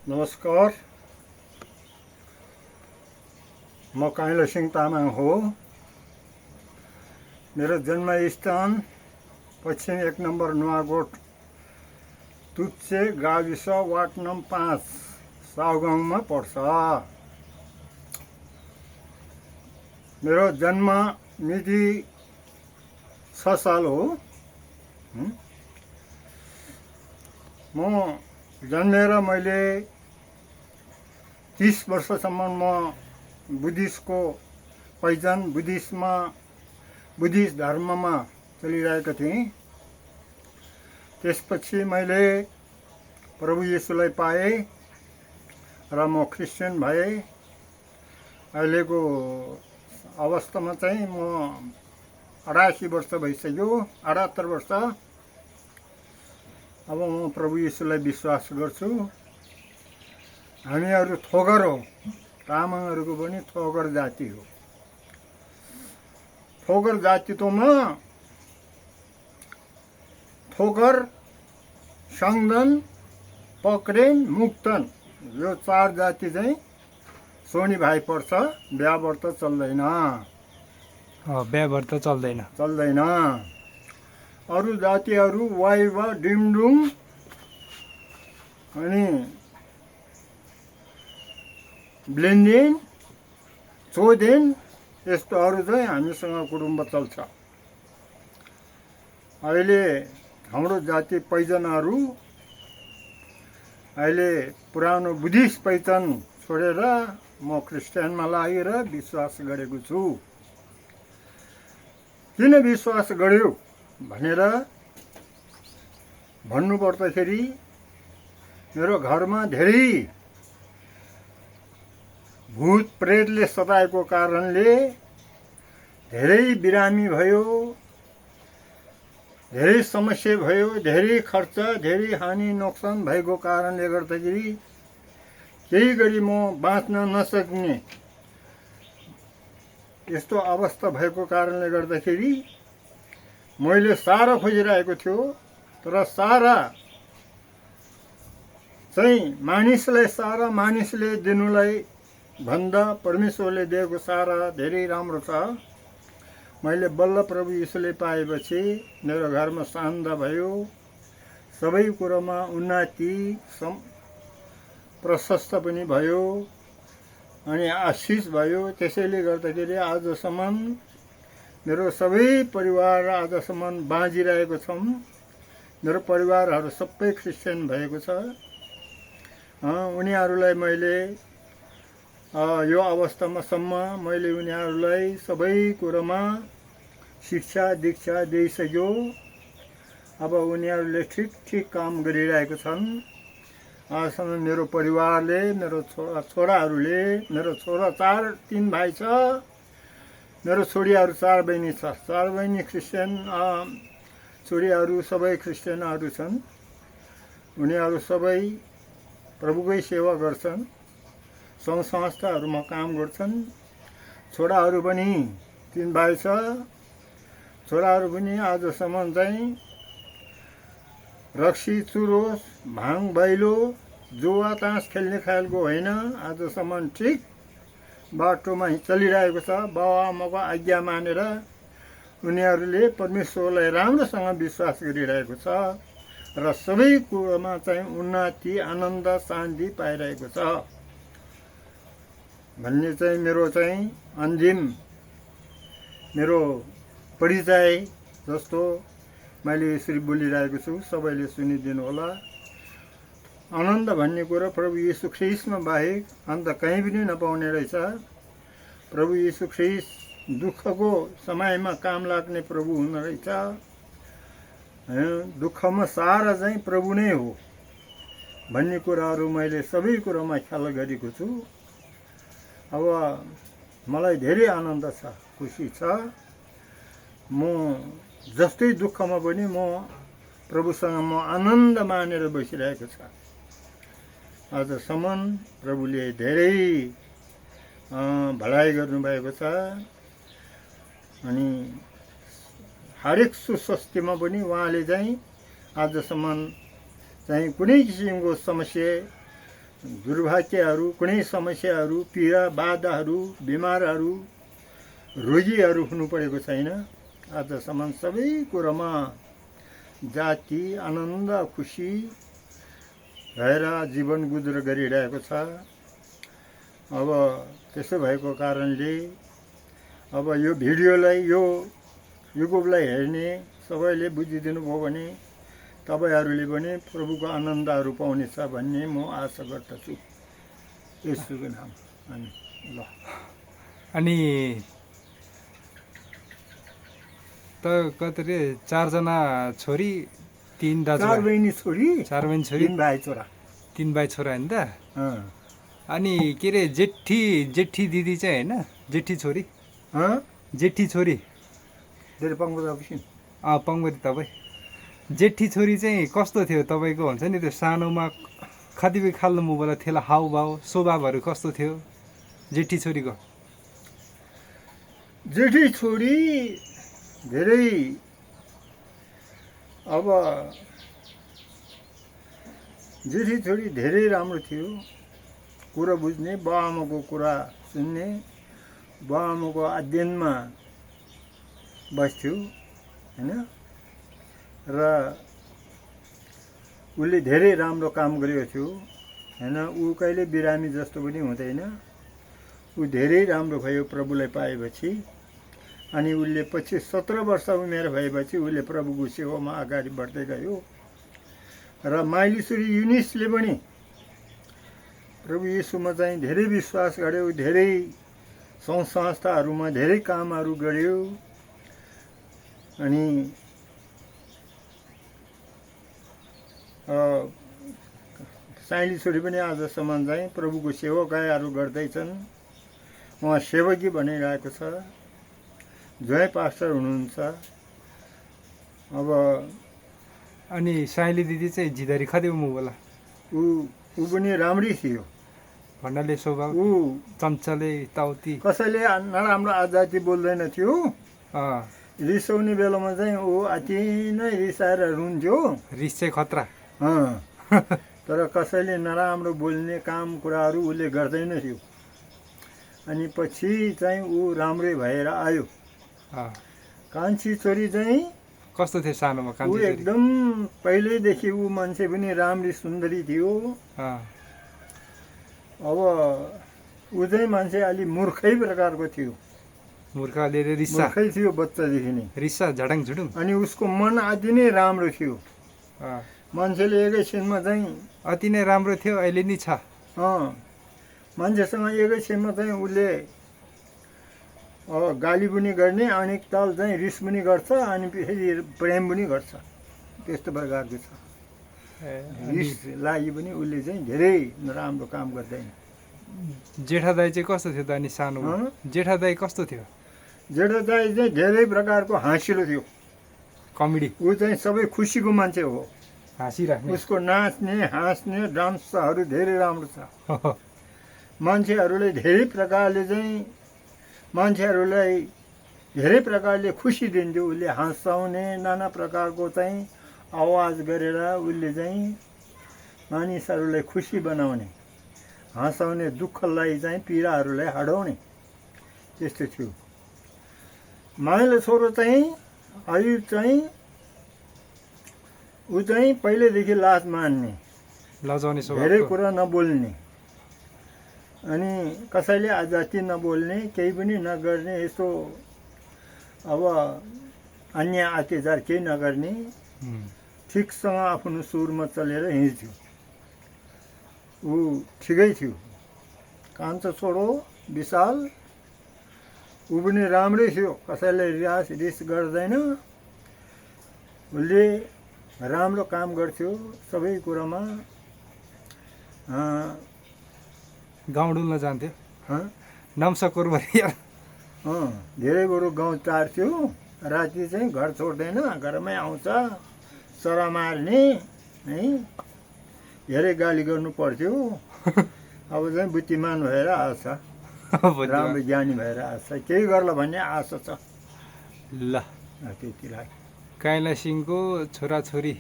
नमस्कार, म काइलो सिंह तामाङ हो। मेरो जन्मस्थान पश्चिम 1 नम्बर नुवाकोट तुच्चे गाविस वार्ड नम्बर 5 साउगाउँमा पर्छ। मेरो जन्म मिति 6 साल हो। म जन्मेर मैले 30 वर्षसम्म म बुद्धिस्टको पहिचान बुद्धिस्ट धर्ममा चलिरहेको थिएँ। त्यसपछि मैले प्रभु येशूलाई पाएँ र म क्रिस्चियन भएँ। अहिलेको अवस्थामा चाहिँ म 88 वर्ष भइसक्यो, 78 वर्ष। अब म प्रभु येशूलाई विश्वास गर्छु। हामीहरू थोगर हो, तामाङहरूको पनि थोगर जाति हो। थोगर जातित्वमा थोगर, सङ्गदन, पक्रेन, मुक्तन यो 4 जाति चाहिँ सोनी भाइ पर्छ। बिहाव्रत चल्दैन। बिहाव्रत चल्दैन। अरू जातिहरू वाइवा, डिमडुङ अनि ब्लेन्डेन, चोदेन यस्तोहरू चाहिँ हामीसँग कुटुम्ब चल्छ। अहिले हाम्रो जाति पहिचानहरू अहिले पुरानो बुद्धिस्ट पहिचान छोडेर म क्रिस्चियनमा लागेर विश्वास गरेको छु। किन विश्वास गर्यो भनेर भन्नुपर्दाखेरि मेरो घरमा धेरै भूत प्रेतले सताएको कारणले धेरै बिरामी भयो, धेरै समस्या भयो, धेरै खर्च, धेरै हानि नोक्सान भएको कारणले गर्दाखेरि केही गरी म बाँच्न नसक्ने यस्तो अवस्था भएको कारणले गर्दाखेरि मैले सारा खोजिरहेको थियो। तर सारा चाहिँ मानिसले दिनुलाई भन्दा परमेश्वरले दिएको सारा धेरै राम्रो छ। मैले बल्ल प्रभु येशूले पाएपछि मेरो घरमा शान्त भयो, सबै कुरोमा उन्नति प्रशस्त पनि भयो अनि आशिष भयो। त्यसैले गर्दाखेरि आजसम्म मेरो सबै परिवार आजसम्म बाँचिरहेको छौँ। मेरो परिवारहरू सबै क्रिस्चियन भएको छ। उनीहरूलाई मैले यो अवस्थामासम्म मैले उनीहरूलाई सबै कुरोमा शिक्षा दीक्षा दिइसक्यो। अब उनीहरूले ठिक काम गरिरहेको छन्। आजसम्म मेरो परिवारले, मेरो छोराहरूले, मेरो छोरा 3 भाइ छ, मेरो छोरीहरू 4 बहिनी छ। 4 बहिनी क्रिस्चियन, छोरीहरू सबै क्रिस्चियनहरू छन्। उनीहरू सबै प्रभुकै सेवा गर्छन्, सङ्घ संस्थाहरूमा काम गर्छन्। छोराहरू पनि 3 भाइ छ। छोराहरू पनि आजसम्म चाहिँ रक्सी, चुरोस, भाङ, भैलो, जुवा, तास खेल्ने खालको होइन। आजसम्म ठिक बाटोमा चलिरहेको छ। बाबुआमाको आज्ञा मानेर उनीहरूले परमेश्वरलाई राम्रोसँग विश्वास गरिरहेको छ र सबै कुरोमा चाहिँ उन्नति, आनन्द, शान्ति पाइरहेको छ भन्ने चाहिँ मेरो चाहिँ अन्तिम मेरो परिचय जस्तो मैले यसरी बोलिरहेको छु। सबैले सुनिदिनु होला। आनन्द भन्ने कुरो प्रभु येशू ख्रीष्टमा बाहेक अन्त कहीँ पनि नपाउने रहेछ। प्रभु येशू ख्रीष्ट दुःखको समयमा काम लाग्ने प्रभु हुनुहुँदो रहेछ। दुःखमा सहारा चाहिँ प्रभु नै हो भन्ने कुराहरू मैले सबै कुरोमा ख्याल गरेको छु। अब मलाई धेरै आनन्द छ, खुसी छ। म जस्तै दुःखमा पनि म प्रभुसँग म आनन्द मानेर बसिरहेको छ। आजसम्म प्रभुले धेरै भलाइ गर्नुभएको छ अनि हरेक सुस्वस्थ्यमा पनि उहाँले चाहिँ आजसम्म चाहिँ कुनै किसिमको समस्या दुर्भाग्यहरू, कुनै समस्याहरू, पीडा बाधाहरू, बिमारहरू, रोगीहरू हुनु परेको छैन। आजसम्म सबै कुरोमा जाति आनन्द खुसी भएर जीवन गुजर गरिरहेको छ। अब त्यसो भएको कारणले अब यो भिडियोलाई, यो युट्युबलाई हेर्ने सबैले बुझिदिनु भयो भने तपाईँहरूले पनि प्रभुको आनन्दहरू पाउनेछ भन्ने म आशा गर्दछु। यसुको नाम। अनि ल, अनि त कति रे 4 जना छोरी 3 दाजु 4 बहिनी छोरी 4 बहिनी छोरी 3 भाइ छोरा। 3 भाइ छोरा हैन त। अँ अनि के रे जेठी दिदी चाहिँ हैन, जेठी छोरी जेठी छोरी धेरै पङ्गो जाबसिन पङ्गरी तपाईँ जेठी छोरी चाहिँ कस्तो थियो तपाईँको? हुन्छ नि त्यो सानोमा कतिपय खाल्नु मुबला थिएला, हाउभाउ स्वभावहरू कस्तो थियो जेठी छोरीको? जेठी छोरी धेरै अब जेठी छोरी धेरै राम्रो थियो। कुरा बुझ्ने, बाआमाको कुरा सुन्ने, बाआमाको अध्ययनमा बस्थ्यो हैन। र उसले धेरै राम्रो काम गरेको थियो हैन। ऊ कहिले बिरामी जस्तो पनि हुँदैन। ऊ धेरै राम्रो भयो प्रभुलाई पाएपछि। अनि उसले पछि 17 वर्ष उमेर भएपछि उसले प्रभुको सेवामा अगाडि बढ्दै गयो। र माइलीश्वरी युनिसले पनि प्रभु येशूमा चाहिँ धेरै विश्वास गर्यो, धेरै सङ्घ संस्थाहरूमा धेरै कामहरू गर्यो। अनि साइली छोरी पनि आजसम्म चाहिँ प्रभुको सेवाकायहरू गर्दैछन्। उहाँ सेवकी भनिरहेको छ, जय पास्टर हुनुहुन्छ। अब अनि साइली दिदी चाहिँ जिदारी खदै मु बोला ऊ पनि राम्रै थियो भन्नाले स्वभाव ऊ चञ्चले ताउती कसैले नराम्रो आजाती बोल्दैन थियो। रिसाउने बेलामा चाहिँ ऊ अति नै रिसाएर रुन्थ्यो। रिस चाहिँ खतरा। तर कसैले नराम्रो बोल्ने काम कुराहरू उसले गर्दैन थियो। अनि पछि चाहिँ ऊ राम्रै भएर आयो। कान्छी छोरी चाहिँ कस्तो थियो सानोमा? ऊ एकदम पहिल्यैदेखि ऊ मान्छे पनि राम्री सुन्दरी थियो। अब ऊ चाहिँ मान्छे अलि मूर्खै प्रकारको थियो। मूर्खले रिसा मूर्खै थियो बच्चादेखि नै, रिसा झडङ झुडुङ। अनि उसको मन अति नै राम्रो थियो। मान्छेले एकैछिनमा चाहिँ अति नै राम्रो थियो, अहिले नि छ। मान्छेसँग एकैछिनमा चाहिँ उसले गाली पनि गर्ने, अनि ताल चाहिँ रिस पनि गर्छ, अनि फेरि प्रेम पनि गर्छ। त्यस्तो प्रकारको छ। रिस लागि पनि उसले चाहिँ धेरै नराम्रो काम गर्दैन। जेठा दाई चाहिँ कस्तो थियो त? अनि सानोमा जेठा दाई कस्तो थियो? जेठा दाई चाहिँ धेरै प्रकारको हाँसिलो थियो। कमेडी। ऊ चाहिँ सबै खुसीको मान्छे हो। हाँसिराख्ने, उसको नाच्ने हाँस्ने डान्सहरू धेरै राम्रो छ। मान्छेहरूलाई धेरै प्रकारले चाहिँ मान्छेहरूलाई धेरै प्रकारले खुसी दिन्थ्यो। उसले हँसाउने नाना प्रकारको चाहिँ आवाज गरेर उसले चाहिँ मानिसहरूलाई खुसी बनाउने, हँसाउने, दुःखलाई चाहिँ पीडाहरूलाई हटाउने, त्यस्तो थियो। माइलो छोरो चाहिँ अयुब चाहिँ ऊ चाहिँ पहिल्यैदेखि लाज मान्ने, लजाउने स्वभाव, धेरै कुरा नबोल्ने, अनि कसैले आजाती नबोल्ने, केही पनि नगर्ने, यस्तो अब अन्य अत्याचार केही नगर्ने, ठिकसँग आफ्नो सुरमा चलेर हिँड्थ्यो। ऊ ठिकै थियो। कान्छो छोरो विशाल ऊ पनि राम्रै थियो। कसैले रिस गर्दैन। उसले राम्रो काम गर्थ्यो सबै कुरामा। गाउँ डुल्न जान्थ्यो। नम्सकोर भरिया धेरै बरु गाउँ टार्थ्यो। राति चाहिँ घर छोड्दैन, घरमै आउँछ, चरा मार्ने है, धेरै गाली गर्नु पर्थ्यो। अब चाहिँ बुद्धिमान भएर आउँछ, राम्रो ज्ञानी भएर आउँछ, केही गर्ला भन्ने आशा छ। ल त्यतिलाई काइला सिंहको छोराछोरी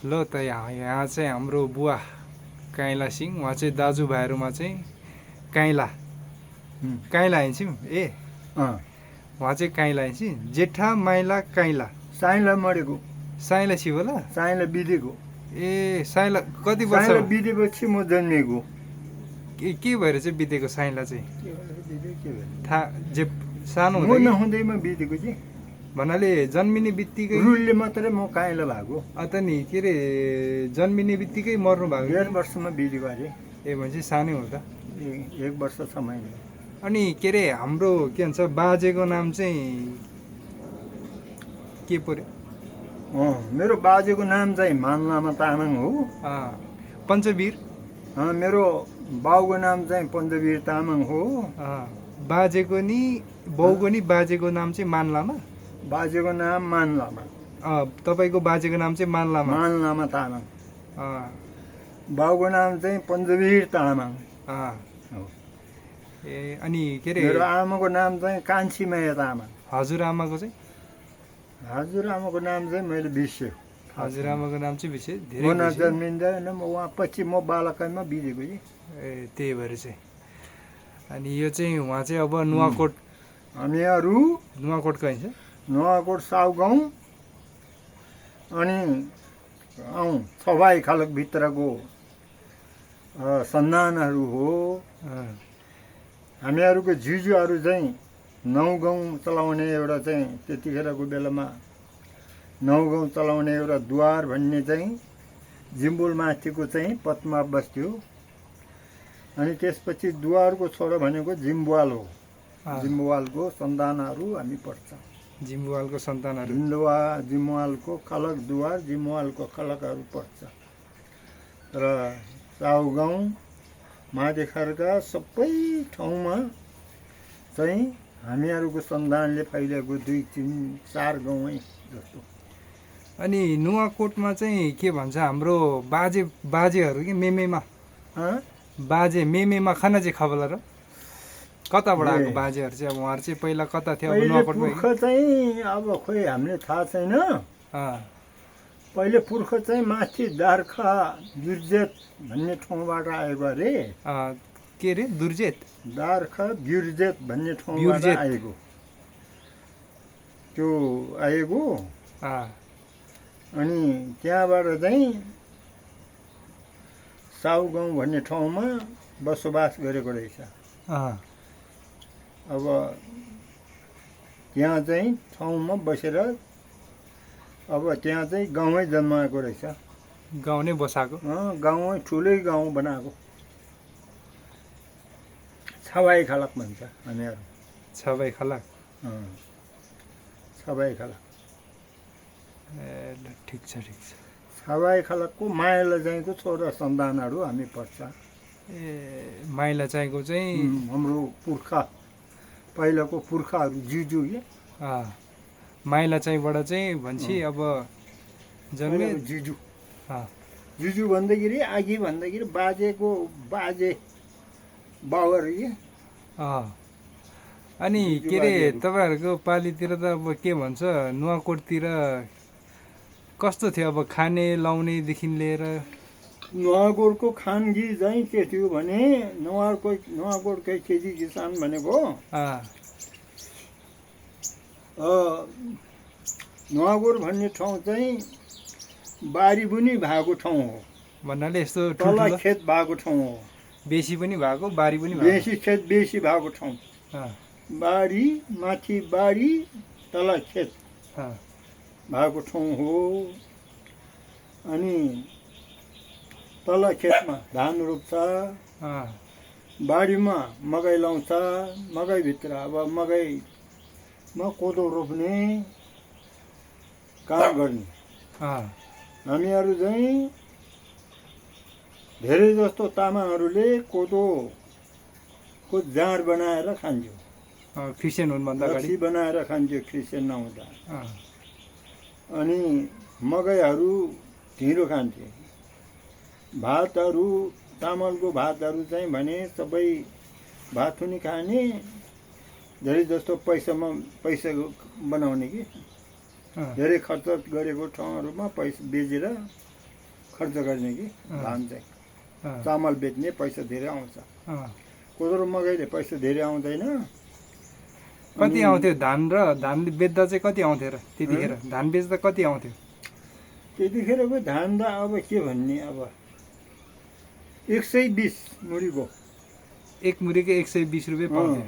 ल त यहाँ चाहिँ हाम्रो बुवा काइला सिंह, उहाँ चाहिँ दाजुभाइहरूमा चाहिँ काइला काइला हिँड्छौँ ए अँ उहाँ चाहिँ काइला हिँड्छ, जेठा माइला काइला साइला मरेको, साइला छिवला साइला बितेको, ए साइला कति वर्ष साइला बितेपछि म जन्मिएको। के भएर चाहिँ बितेको साइला चाहिँ के भएर बितेको, के भएर? थाहा जे सानो म हुँदा नहुँदैमा बितेको चाहिँ भन्नाले जन्मिने बित्तिकै रुलले मात्रै म काइला भएको। अत नि के अरे जन्मिने बित्तिकै मर्नु भएको 1.5 वर्षमा बितेको अरे, ए भनेपछि सानै हुँदा। 1 वर्ष छ महिना। अनि के अरे हाम्रो के भन्छ बाजेको नाम चाहिँ के पर्यो? मेरो बाजेको नाम चाहिँ मानलामा तामाङ हो। पञ्चवीर। मेरो बाउको नाम चाहिँ पञ्चवीर तामाङ हो। बाजेको नि बाउको नि बाजेको नाम चाहिँ मानलामा, बाजेको नाम मानलामा, तपाईँको बाजेको नाम चाहिँ मानलामा, मानलामा तामाङ। अँ, बाउको नाम चाहिँ पञ्चवीर तामाङ अँ। हो। ए अनि के अरे मेरो आमाको नाम चाहिँ कान्छीमाया तामाङ। हजुरआमाको चाहिँ? हजुरआमाको नाम चाहिँ मैले बिर्सेँ। हजुरआमाको नाम चाहिँ विशेष म धेरै बिर्सेँ। नजन्मिँदैन, म उहाँ पछि म बालकैमा बितेको कि। ए त्यही भएर चाहिँ। अनि यो चाहिँ उहाँ चाहिँ अब नुवाकोट, हामीहरू नुवाकोटको होइन? नुवाकोट साउ गाउँ अनि छबाई खालकभित्रको सन्तानहरू हो। हामीहरूको जिजुहरू चाहिँ 9 गाउँ चलाउने एउटा चाहिँ त्यतिखेरको बेलामा 9 गाउँ चलाउने एउटा द्वार भन्ने चाहिँ जिम्बुल माथिको चाहिँ पत्मा बस्थ्यो। अनि त्यसपछि द्वारको छोरो भनेको जिम्बुवाल हो। जिम्बुवालको सन्तानहरू हामी पर्छ। जिम्बुवालको सन्तानहरू, जिम्बुवालको खलक द्वार, जिम्बुवालको खलकहरू पर्छ। र साउ गाउँ मादेखरका सबै ठाउँमा चाहिँ हामीहरूको सन्तानले फैलिएको 2, 3, 4 गाउँ जस्तो। अनि नुवाकोटमा चाहिँ के भन्छ हाम्रो बाजेहरू कि मेमेमा बाजे मेमेमा खाना चाहिँ खबला र कताबाट आएको बाजेहरू चाहिँ? अब उहाँहरू चाहिँ पहिला कता थियो? अब नुवाकोटमा पुर्खा चाहिँ अब खोइ हामीले थाहा छैन। पहिले पुर्खा चाहिँ माथि दार्खा बिर्जेत भन्ने ठाउँबाट आएको अरे। के अरे दुर्जेत? दार्खा बिर्जेत भन्ने ठाउँबाट आएको, त्यो आएको। अनि त्यहाँबाट चाहिँ साउ गाउँ भन्ने ठाउँमा बसोबास गरेको रहेछ। अब त्यहाँ चाहिँ ठाउँमा बसेर अब त्यहाँ चाहिँ गाउँै जन्माएको रहेछ। गाउँ नै बसाएको? गाउँ ठुलै गाउँ बनाएको। छबाई खलक भन्छ हामीहरू। छबाई खलक? छबाई खलक। ए ल ठिक छ ठिक छ। छबाई खलकको माइला जाइको छोरा सन्तानहरू हामी पर्छ। ए माइला चाहिँको चाहिँ हाम्रो पुर्खा, पहिलाको पुर्खाहरू जिजु। माइला चाहिँबाट चाहिँ भन्छ अब जन्मे जिजु। जिजु भन्दाखेरि आगी भन्दाखेरि बाजेको बाजे बाउहरू के। अनि के अरे तपाईँहरूको पालितिर त अब के भन्छ नुवाकोटतिर कस्तो थियो अब खाने लाउनेदेखि लिएर? नुवाकोटको खानगी चाहिँ के थियो भने नुवाकोटकै खेती किसान भनेको नुवाकोट भन्ने ठाउँ चाहिँ बारी पनि भएको ठाउँ हो। भन्नाले यस्तो तल खेत भएको ठाउँ हो। बेसी पनि भएको, बारी पनि भएको? बेसी खेत बेसी भएको ठाउँ। बारी माथि बारी तल खेत भएको ठाउँ हो। अनि तल खेतमा धान रोप्छ, बारीमा मकै लाउँछ। मकैभित्र अब मकैमा कोदो रोप्ने काम गर्ने। हामीहरू चाहिँ धेरै जस्तो तामाङहरूले कोदोको जाँड बनाएर खान्थ्यो। क्रिस्चियन हुनुभन्दा अगाडि बनाएर खान्थ्यो क्रिस्चियन नहुँदा। अनि मकैहरू ढिँडो खान्थे। भातहरू चामलको भातहरू चाहिँ भने सबै भात पनि खाने, धेरै जस्तो पैसा बनाउने कि धेरै खर्च गरेको ठाउँहरूमा पैसा बेचेर खर्च गर्ने कि धान चाहिँ अँ, चामल बेच्ने पैसा धेरै आउँछ अँ। कोदो र मकैले पैसा धेरै आउँदैन कति आउँथ्यो धान बेच्दा चाहिँ कति आउँथ्यो र त्यतिखेर धान बेच्दा कति आउँथ्यो त्यतिखेरको धान त अब के भन्ने अब 120 मुरीको एक मुरीको 120 रुपियाँ पाउँथ्यो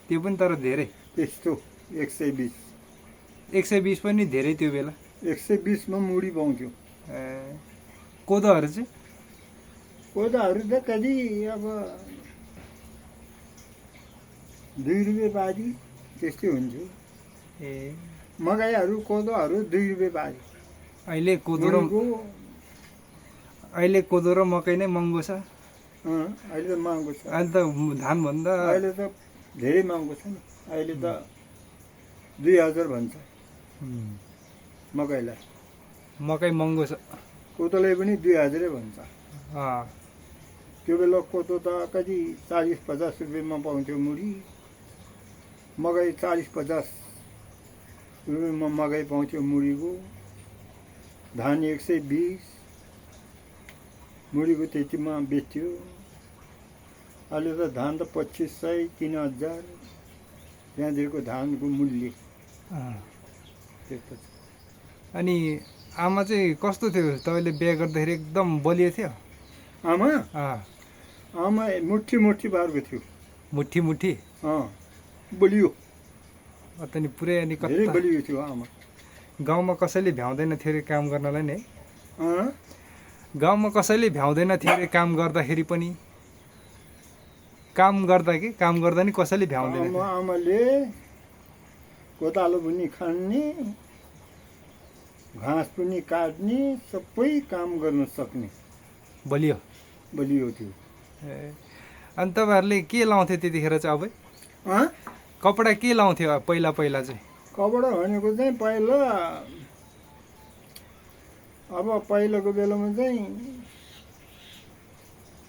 त्यो पनि तर धेरै त्यस्तो 120 120 पनि धेरै त्यो बेला 120 मा मुडी पाउँथ्यो कोदोहरू चाहिँ कोदाहरू त कति अब 2 रुपियाँ बाजी त्यस्तै हुन्थ्यो ए मकैहरू कोदोहरू 2 रुपियाँ बाजी अहिले कोदो र मकै नै महँगो छ अहिले त महँगो छ अहिले त धानभन्दा अहिले त धेरै महँगो छ नि अहिले त 2000 भन्छ मकैलाई मकै महँगो छ कोदोलाई पनि 2000 भन्छ अँ, त्यो बेला कोदो त कति 40-50 रुपियाँमा पाउँथ्यो मुडी मकै 40-50 रुपियाँमा मकै पाउँथ्यो मुडीको धान 120 मुडीको त्यतिमा बेच्थ्यो अहिले त धान त 2500 3000 त्यहाँदेखिको धानको मूल्य अँ। त्यस्तो छ अनि आमा चाहिँ कस्तो थियो तपाईँले बिहे गर्दाखेरि एकदम बलियो थियो आमा अँ, आमा मुठी बारको थियो मुठी बलियो अनि पुरै अनि धेरै कता बलियो थियो आमा गाउँमा कसैले भ्याउँदैन थियो अरे काम गर्नलाई नि है अँ? गाउँमा कसैले भ्याउँदैन थियो अरे काम गर्दाखेरि पनि काम गर्दा नि कसैले भ्याउँदैन थियो। आमाले कोदालो पनि खन्ने घाँस पनि काट्ने सबै काम गर्न सक्ने बलियो बलियो थियो ए, अनि तपाईँहरूले के लाउँथ्यो त्यतिखेर चाहिँ अब अँ? कपडा के लाउँथ्यो पहिला चाहिँ कपडा भनेको चाहिँ पहिला अब पहिलाको बेलामा चाहिँ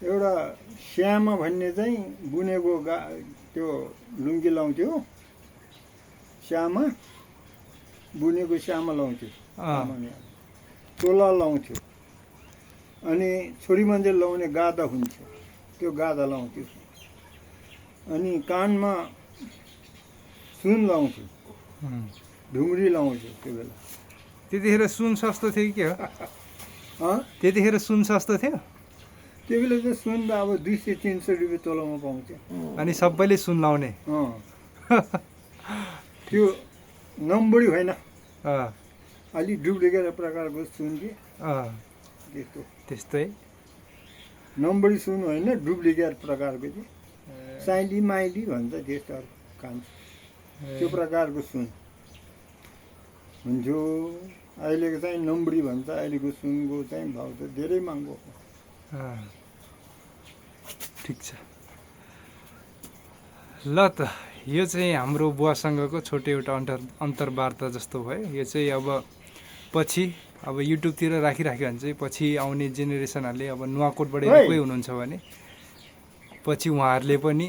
एउटा श्यामा भन्ने चाहिँ बुनेको त्यो लुङ्गी लाउँथ्यो श्यामा बुनेको श्यामा लाउँथ्यो आमाले। तोला लाउँथ्यो अनि छोरी मान्छे लाउने गादा हुन्थ्यो त्यो गादा लाउँथ्यो अनि कानमा सुन लाउँथ्यो ढुङ्ग्री लाउँथ्यो त्यो बेला त्यतिखेर सुन सस्तो थियो कि के हो अँ? त्यतिखेर सुन सस्तो थियो त्यो बेला चाहिँ सुन त अब 200-300 रुपियाँ तोलामा पाउँथ्यो अनि सबैले सुन लाउने त्यो नम्बरी होइन अँ, अलि डुप्लिकेट प्रकारको सुन कि अँ, त्यस्तो त्यस्तै नम्बरी सुन होइन डुप्लिकेट प्रकारको चाहिँ साइली माइली भन्छ त्यस्तो काम त्यो प्रकारको सुन हुन्थ्यो अहिलेको चाहिँ नम्बरी भन्छ अहिलेको सुनको चाहिँ भाउ त धेरै महँगो हो अँ, ठिक छ ल त यो चाहिँ हाम्रो बुवासँगको छोटो एउटा अन्तर्वार्ता जस्तो भयो यो चाहिँ अब पछि अब युट्युबतिर राखिराख्यो भने चाहिँ पछि आउने जेनेरेसनहरूले अब नुवाकोटबाट कोही हुनुहुन्छ भने पछि उहाँहरूले पनि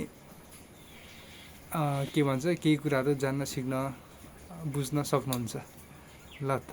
के भन्छ केही कुराहरू जान्न सिक्न बुझ्न सक्नुहुन्छ ल त